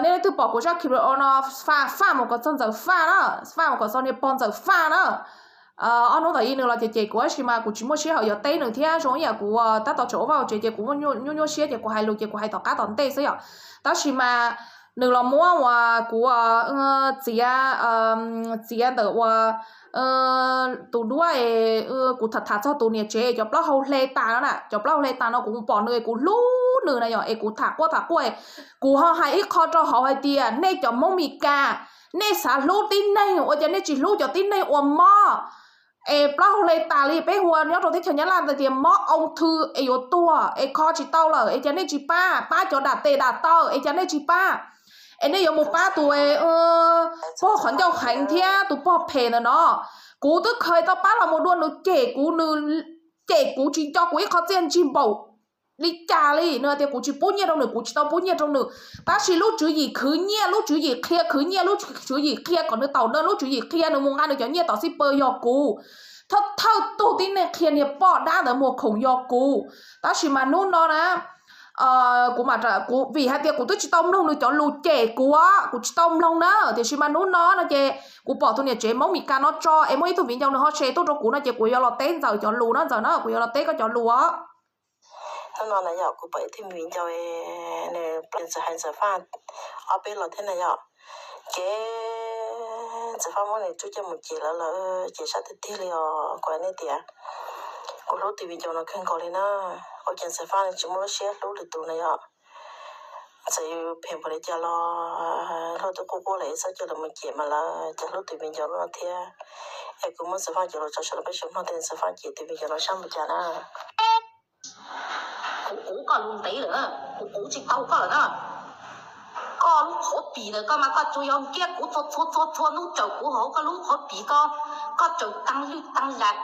Nej leej twg pom kuv zaj clip no, faj faj mus kom txog Ntxawm Faj na, faj mus kom txog niag pog Ntxawm Faj na. Ob hnub ntawd nws los cem cem kuv tab sis mas kuv tsis muaj sij hawm yuav teb nws thiab, zoo ib yam kuv tab tom tseem ua vaj ua tsev ces kuv nyuaj nyuaj siab ces kuv hais lus ces kuv hais tom qab tom ntej xwb yom. Tab sis mas nws los muab uas kuv txiav, txiav ntawm uas tus duab es kuv tham tham txog tus niam tsev cov plaub hau hle tas no na, cov plaub hau hle tas no kuv pom nws es kuv hlub nws na yom, es kuv tham quaj tham quaj, kuv ho hais ib qho rau hauv hais tias nej cov Hmoob Mes Kas, nej xav hlub tib neeg ua cas nej tsis hlub cov tib neeg uas mob es plaub hau hle tas li, peb hu nyob rau teb chaws Nyab Laj tias mob ung thư es yuav tuag es kho tsis tau lawm es cas nej tsis pab, pab cov dam tes dam taw es cas nej tsis pab, es nej yuav mus pab tus pog qhov ncauj heev thiab tus pog phem ntawm no. Kuv twb khaws tau pab los mus dua nws cem kuv, nws cem kuv tsis nco kuv ib qho txiaj ntsig npaum li cas li. Nws hais tias kuv tsis pub nyiaj rau nws, kuv tsis tau pub nyiaj rau nws, tab sis lub tswv yim khwv nyiaj, lub tswv yim qhia khwv nyiaj, lub tswv yim qhia kom nws taum dawb, lub tswv yim qhia nws mus nqa nws cov nyiaj tom xij pawg yog kuv. Thawj thawj tug tib neeg qhia niag poj dab ntawd mus khoom yog kuv. Tab sis mas hnub no na, kuv mam, kuv vim hais tias kuv twb tsis tau mloog nws cov lus cem kuv, kuv tsis tau mloog na, tiam sis mas hnub no no ces kuv pom tus niam tsev Hmoob Mes Kas no tso es muaj ib tug viv ncaus nws ho share tuaj rau kuv no ces kuv yuav los teb Ntxawm cov lus na, Ntxawm na, kuv yuav los teb koj cov lus os. Hnub no na yom, kuv pom ib tug viv ncaus nws plias Ntxawm hais Ntxawm Faj ob peb los thiab na yom, ces Ntxawm Faj muab nws tub coj mus cem lawm lawm ces sab tiag tiag li os. Kuv hais nej tias kuv hlub tus viv ncaus no kawg nkaus li na, ua cas Ntxawm Faj nws tsis muaj lub siab hlub lwm tus na yom. Txawm yus phem npaum li cas los luag twb quaj quaj lawm, txhob coj lawv mus cem mas lawv cas hlub tus viv ncaus no thiab. Es kuv muab Ntxawm Faj cov lus tso saum no peb sawv mloog tias Ntxawm Faj cem tus viv ncaus no sab npaum cas na. Kuv quv koj lus ntev lawm, kuv quv tsis tau koj lawm na. Koj lub qhov pim ntawd koj mas koj tsuas yog ntiab kuv txhua txhua txhua txhua hnub, tsawm kuv hauv koj lub qhov pim, koj, koj tsawm tag lwj tag las.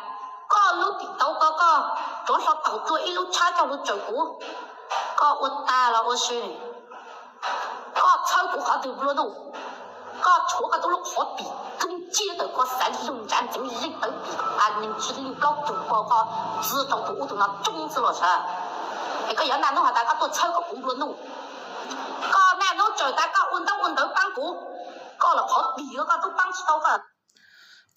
Koj lub tim taub koj, koj rov hlo taug tua ib lub tshab coj los tsawm kuv. Koj ua tag los ua si, koj txhawb kuv qhov twg nplua nuj? Koj tshuav koj tub lub qhov pim kub nciab tawm koj xav lug ntsav ntxeev leej tawv pim a neeg tsis lwj plaub tug ko, koj txwv rau tus ub tus no coob xwb los sav. Es koj yuav naj hnub has tas koj tuaj txhawb kom kuv nplua nuj, koj naj hnub tsawm tas koj ua ntaub ua ntawv pab kuv, koj los qhov pim koj tub pab tsis tau koj.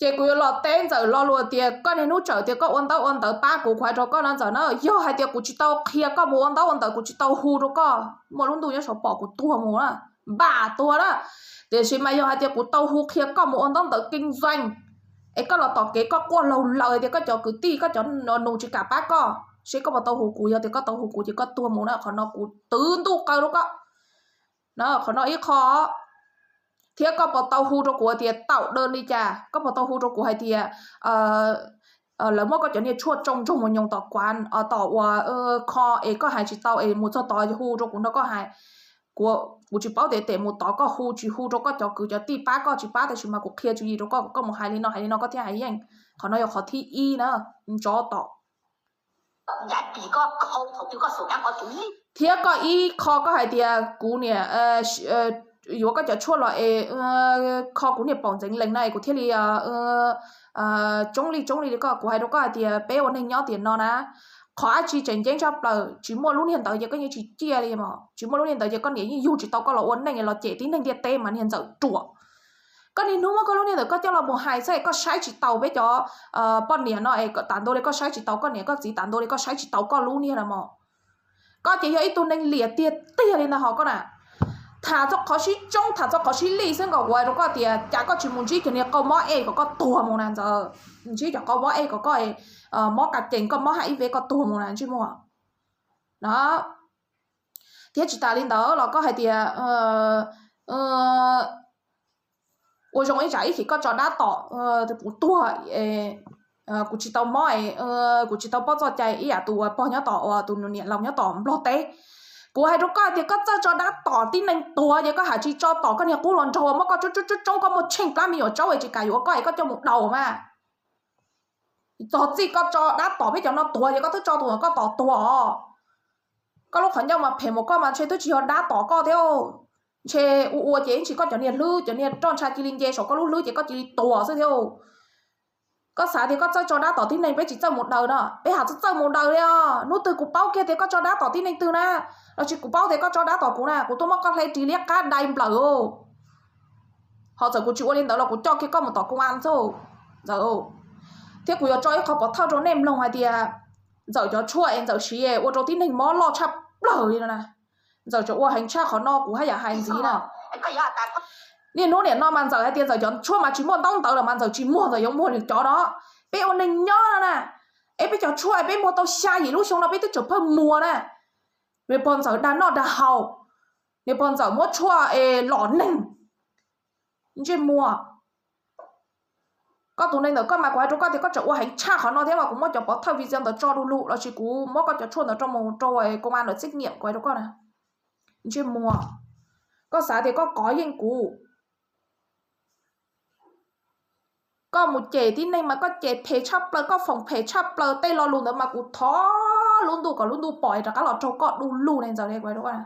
Ces kuv yuav los teb Ntxawm lo lus tias koj niaj hnub tsawm tias koj ua ntaub ua ntawv pab kuv, kuv hais rau koj no Ntxawm na, yog hais tias kuv tsis tau qhia koj mus ua ntaub ua ntawv, kuv tsis tau hu rau koj, muaj lub ntuj nyob saum pom kuv tuag mus na, npam tuag na. Tiam sis mas yog hais tias kuv tau hu qhia koj mus ua ntaub ntawv kinh doanh, es koj los tom kev koj quaj laug laws tias koj cov kwv tij koj cov nus tsis kam pab koj, seb koj puas tau hu kuv, yog tias koj tau hu kuv ces koj tuag mus na, qhov no kuv twv ntuj qw rau koj. Qhov no ib qho, thiab koj puas tau hu rau kuv tias taum dawb li cas, koj puas tau hu rau kuv hais tias lawv muab koj cov niag tshuaj tsoo nroog mus nyoos tom kuav, tom uas kho es koj hais tsis tau es mus txog tod hu rau kuv nrog koj hais. Kuv tsis paub tias tes mus tod koj hu tsis hu rau koj cov kwv cov tij pab koj tsis pab, tab sis mas kuv qhia tswv yim rau koj, koj mus hais li no hais li no koj thiaj hais yeej. Qhov no yog qhov thib ib na, ntsov tom. Thiab koj ib qho koj hais tias kuv niam, yuav koj cov tshuaj los es kho kuv niag paum ntxeev lees no es kuv thiaj li tsoob li tsoob li li koj. Kuv hais rau koj hais tias peb ua neeg nyob tiam no na, qhov dab tsi tseem ceeb tshaj plaws, tsis muaj lub niag ntawd ces koj yeej tsis ciaj li mos, tsis muaj lub niag ntawd ces koj niam yeej yug tsis tau koj los ua neej los cem tib neeg ntiaj teb mas niag Ntxawm ruam. Koj niaj hnub muab koj lub niag ntawd koj coj los mus hais xwb es koj saib tsis taus peb cov poj niam no es tas ntua li koj saib tsis taus koj niam koj txiv, tas ntua li koj saib tsis taus koj lub niag na mos. Koj ces yog ib tug neeg liam tiag tiag li ntag hos koj na. Tham txog qhov sib tsoob, tham txog qhov sib lij xwb nkaus, kuv hais rau koj tias cas koj tsis mus ntsib cov niag qau mob ej kom koj tuag mus na Ntxawm. Ntsib cov qau mob ej kom koj mob ka cees, koj mob H I V koj tuag mus na, ntsej muag. No, thiab tsis tas li ntawd los koj hais tias ua zoo ib tsam ib chim koj tso dab tom kuv tuag, kuv tsis tau mob, kuv tsis tau paub txoj cai ib yam tus uas pog nyob tom, tus niam laus nyob tom Nplog teb. Kuv hais rau koj hais tias koj txawj tso dab tom tib neeg tuag ces koj ham tsis tso tom koj niag qub hluas nraug uas muab koj tsoob tsoob tsoob, koj muaj tsheej plab me nyuam tsaub es tsis kam yuav koj es koj coj mus daus mas. Txog txij koj tso dab tom peb cov no tuag ces koj twb tso tus uas koj tom tuag os. Koj lub qhov ncauj mas phem mus koj mas ntshe twb tsis yog dab tom koj thiab. Ntshe ua ua ces ib ntsis koj cov niag hlwb, cov niag roj ntsha cia li nce saum koj lub hlwb ces koj cia li tuag xwb thiab. Koj xav tias koj txawj tso dab tom tib neeg, peb tsis txawj mus daws no, peb hais txawj txawj mus daws li os. Hnub twg kuv paub kiag tias koj tso dab tom tib neeg twg na, los sis kuv paub tias koj tso dab tom kuv na, kuv tuaj muab koj hle ris liab qab dai nplawm. Ho txawm kuv tsis ua li ntawd los kuv coj kiag koj mus tom công an xwb, Ntxawm. Thiab kuv yuav tso ib qho pov thawj rau nej mloog hais tias Ntxawm cov tshuaj es Ntxawm siv ua rau tib neeg mob loj tshaj plaws li no na. Ntxawm tseem ua heev tshaj qhov no kuv haj yam hais ntxiv na. Niaj hnub niam no mas Ntxawm hais tias Ntxawm cov tshuaj mas tsis muaj ntaub ntawv los mas Ntxawm tsis muag, Ntxawm yuav muag nws cov no. Peb ua neeg nyob no na, es peb cov tshuaj peb muag tau xya yim lub xyoo no peb twb tseem pheej muag na. Niag pog Ntxawm dag noj dag haus, niag pog Ntxawm muab tshuaj es lom neeg. Ntsej muag. Koj tus neeg ntawm koj mas kuv hais rau koj tias koj tseem ua heev tshaj qhov no thiab mas kuv muab cov pov thawj video ntawd tso du lug los sis kuv muab koj cov tshuaj ntawd rau mus rau công an lawv xét nghiệm kuv hais rau koj na. Ntsej muag. Koj xav tias koj kov yeej kuv. Koj mus cem tib neeg mas koj cem phem tshaj plaws, koj foom phem tshaj plaws, tej lo lus ntawd mas kuv thov lub ntuj kom lub ntuj pom rov qab los raug koj du lug ne Ntxawm ne kuv hais rau koj.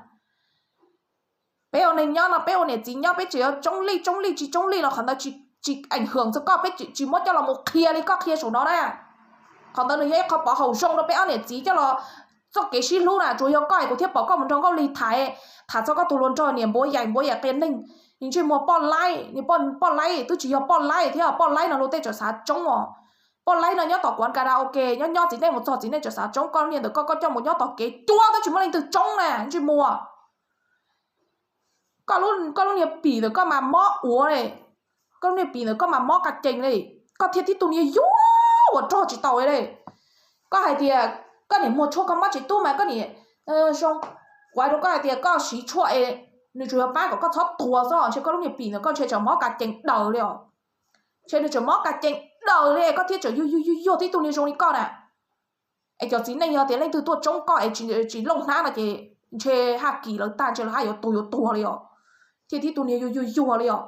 Peb ua neeg nyob no peb ua niam txiv nyob peb tseem yuav tsoob lij tsoob lij tsis tsoob lij los qhov ntawd tsis, tsis ảnh hưởng txog koj, peb tsis muab coj los mus qhia li koj qhia saum no na. Qhov ntawd nws yog ib qho pov haum zoo rau peb ob niam txiv coj los txoj kev sib hlub na, tsuas yog koj es kuv thiaj pom koj mus nrog Nkauj Lig tham, tham txog koj tus hluas nraug niam npuav yaim npuav yaim qia neeg. Niag ntsej muag poj laib, niag poj laib twb tsis yog poj laib thiab, poj laib no luag tej tseem xav tsoob os. Poj laib no nyob tom kuav karaoke nyob nyob txiv neej mus txog txiv neej tseem xav tsoob, koj niag ntawm koj, koj coj mus nyob tom kev cuab twb tsis muaj leej twg tsoob na ntsej muag. Koj lub niag pim ntawm koj mas mob ua li, koj lub niag pim ntawm koj mas mob ka cees li, koj thiaj tib tug niag yuag uas rog tsis tau li. Koj hais tias koj niam muag tshuaj koj mob tsev tub mas koj niam zoo. Kuv hais rau koj hais tias koj siv tshuaj es nws tsuas yog pab kom koj txhob tuag xwb, ntshe koj lub niag pim ntawm koj ntshe tseem mob ka cees daws li os. Ntshe nws tseem mob ka cees daws li, koj thiaj tseem yuag yuag yuag yuag tib tug niag zoo li koj na. Es cov txiv neej yog tias leej twg tuaj tsoob koj es tsis looj hnab no ces ntshe haj kis lawv tag ntshe lawv haj yuav tuag yuav tuag li os. Thiaj tib tug niag yuag yuag yuag li os.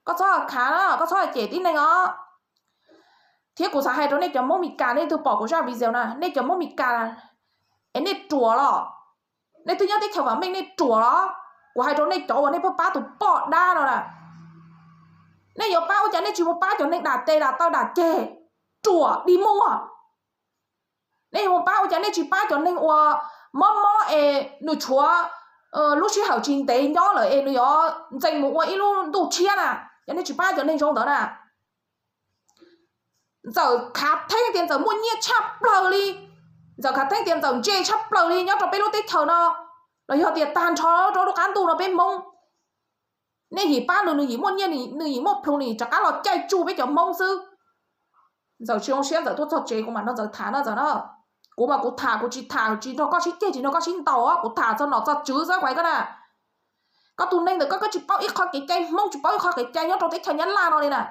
Koj txhob khav na, koj txhob cem tib neeg os. Thiab kuv xav hais rau nej cov Hmoob Mes Kas, nej twg pom kuv zaj video na, nej cov Hmoob Mes Kas es nej ruam los? Nej twb nyob teb chaws vam meej nej ruam los? Kuv hais rau nej cov uas nej pab pab tus poj dab no na, nej yuav pab ua cas nej tsis mus pab cov neeg dam tes dam taw dam ceg, ruam dig muag. Nej yuav mus pab ua cas nej tsis pab cov neeg uas mob mob es nws tshuav lub sij hawm tsis ntev nyob lawm es nws yuav ntxeev mus ua ib lub ntuj tshiab na? Yog nej tsis pab cov neeg zoo ntawd na. Ntxawm khav theeb tias Ntxawm muaj nyiaj tshaj plaws li, Ntxawm khav theeb tias Ntxawm ntse tshaj plaws li nyob rau peb lub teb chaws no, los yog tias tag nrho rau lub qab ntuj no peb Hmoob. Nej yim pab nws, nws yim muaj nyiaj, nws yim muaj plhus, nws yim rov qab los caij tsuj peb cov Hmoob xwb. Ntxawm tsis zoo siab, Ntxawm tuaj txog tsev kuv mam nrog Ntxawm tham no Ntxawm na. Kuv mas kuv tham, kuv tsis tham tsis nrog koj sib ceg tsis nrog koj sib ntaus, kuv tham txog nom txog tswv xwb kuv hais koj na. Koj tus neeg ntawm koj, koj tsis paub ib qho kev cai Hmoob, tsis paub ib qho kev cai nyob rau teb chaws Nyab Laj no li na.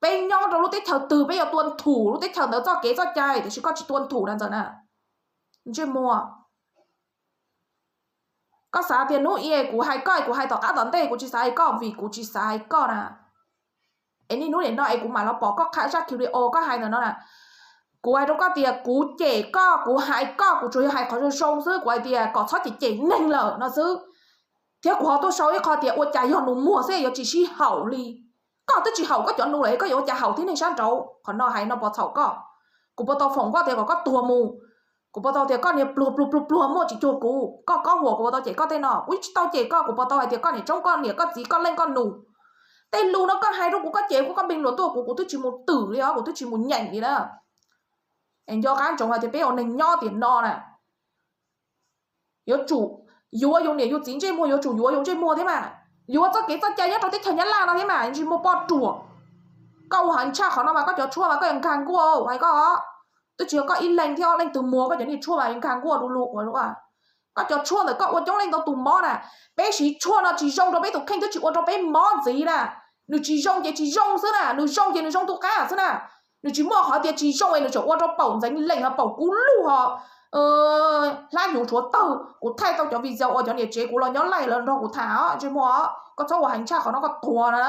Peb nyob rau lub teb chaws twg peb yuav tuân thủ lub teb chaws ntawd txoj kev txoj cai, tiam sis koj tsis tuân thủ na Ntxawm na. Ntsej muag. Koj xav tias hnub i kuv hais koj, kuv hais tom qab tom ntej, kuv tsis xav hais koj vim kuv tsis xav hais koj na. Es niaj hnub nim no es kuv mam los pom koj zaj video koj hais ntawm no na. Kuv hais rau koj tias kuv cem koj, kuv hais koj, kuv tsuas yog hais qhov zoo zoo xwb, kuv hais tias kom txhob cem cem neeg lawm no xwb. Thiab kuv ho tuaj sau ib qho tias ua cas yog nus muag xwb yuav tsis sib haum li. Koj twb tsis haum koj cov nus lawm, koj yuav ua cas haum tib neeg sab nraud? Qhov no hais no puas txhaum koj? Kuv puas tau foom koj tias kom koj tuag mus? Kuv puas tau tias koj niag pluag pluag pluag pluag muaj tsis cuag kuv? Koj kob huam kuv puas tau cem koj tej no? Kuv tsis tau cem koj, kuv puas tau hais tias koj niam tsoob koj niam koj txiv koj leej koj nus? Tej lus no koj hais rau kuv, koj cem kuv, koj npeeg luag tuaj kuv, kuv twb tsis mus twm li os, kuv twb tsis mus nyeem li na. Es nco qab ntsoov hais tias peb ua neeg nyob tiam no na, yuav tsum yuav yus niam yus txiv ntsej muag, yuav tsum yuav yus ntsej muag thiab mas. Yuav txoj kev txoj cai nyob rau teb chaws Nyab Laj no thiab mas, ntsej muag poj ruam. Koj ua heev tshaj qhov no mas koj cov tshuaj mas koj yuav nkag nkuaj hais koj. Twb tsis yog koj ib leeg thiab, ob leeg twg muag koj cov niag tshuaj mas yuav nkag nkuaj du lug ua luaj. Koj cov tshuaj ntawm koj ua coob leej ntau tus mob na. Peb siv tshuaj no tsis zoo rau peb tus kheej, twb tsis ua rau peb mob ntxiv na. Nws tsis zoo ces tsis zoo xwb na, nws zoo ces nws zoo tus qab xwb na. Nws tsis muaj qhov tias tsis zoo es nws tseem ua rau paum ntxeev lees ho paum kub lug ho hlab hnyuv tshuav tawg. Kuv thaij tau cov video uas cov niam tsev kuv los nyob laij lawv nrog kuv tham os, ntsej muag, koj txhob ua heev tshaj qhov no koj tuag na.